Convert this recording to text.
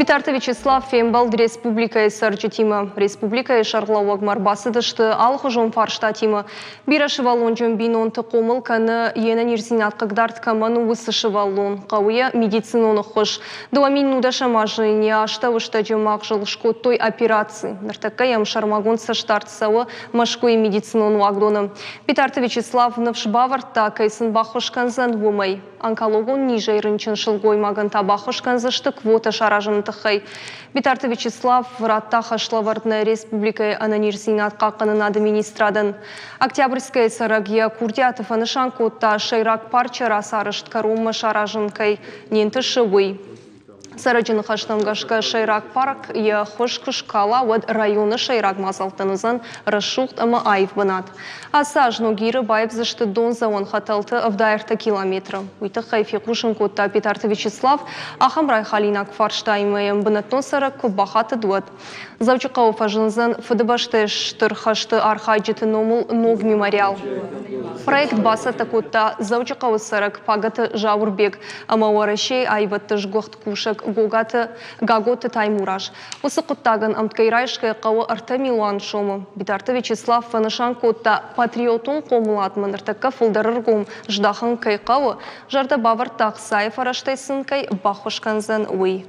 Битарты Вячеслав фембӕлд республикӕйы цӕрджытимӕ. Республикӕйы сӕргълӕууӕгмӕ ӕрбацыдысты алыхуызон фарстатимӕ. Бирӕсывӕллонджын бинонты хъомыл кӕны, йе нӕниздзинад хъыгдард кӕмӕн у, уыцы сывӕллон. Хъӕуы йӕ медицинон ӕххуыс. 2019 азы йын йӕ астӕуыстӕджы магъзыл скодтой операци. Ныртӕккӕ йӕм сӕрмагонд цӕстдард цӕуы Мӕскуыйы медицинон уагдоны. Битарты Вячеслав ныфс бавӕрдта, кӕй сын баххуыс кӕндзӕн, уымӕй. Онкологон низӕй рынчын сылгоймагӕн та баххуыс кӕндзысты квотӕ саразыны тыххӕй. Битарты Вячеслав радта хӕслӕвӕрд нӕ республикӕйы ӕнӕниздзинад хъахъхъӕнынады министрадӕн. Октябрьскӕйы цӕрӕг йӕ курдиаты фӕнысан кодта, сӕйраг парчы рацарӕзт кӕронмӕ саразын кӕй не нтысы, уый. Цӕрӕджы ныхӕстӕм гӕсгӕ, сӕйраг парк йӕ хуыз куы скала, уӕд районы сӕйраг мадзӕлттӕн уыдзӕн рӕсугъд ӕмӕ аив бынат. Ацы аз Ногиры баивдзысты дондзӕуӕн хӕтӕлты 73 километры. Уый тыххӕй фехъусын кодта Битарты Вячеслав, ахӕм райхалинаг фарстаимӕ йӕм бынӕттон цӕрӕг куы бахатыд, уӕд. Дзӕуджыхъӕуы фӕзындзӕн Фыдыбӕстӕйы Стыр хӕсты архайджыты номыл ног мемориал. Проект бацӕттӕ кодта Дзӕуджыхъӕуы цӕрӕг Пагӕты Зауырбег ӕмӕ Уӕрӕсейы аивӕдты сгуыхт кусӕг Гогаты Гаготы Таймураз. Уыцы хъуыддагӕн ӕмткӕй райсгӕ хъӕуы 3 милуан сомы. Битарты Вячеслав фӕнысан кодта, патриотон хъомыладмӕ ныртӕккӕ фылдӕр ӕргом здахын кӕй хъӕуы, зӕрдӕ бавӕрдта ӕхцайы фӕрӕзтӕй сын кӕй баххуыс кӕндзӕн, уый.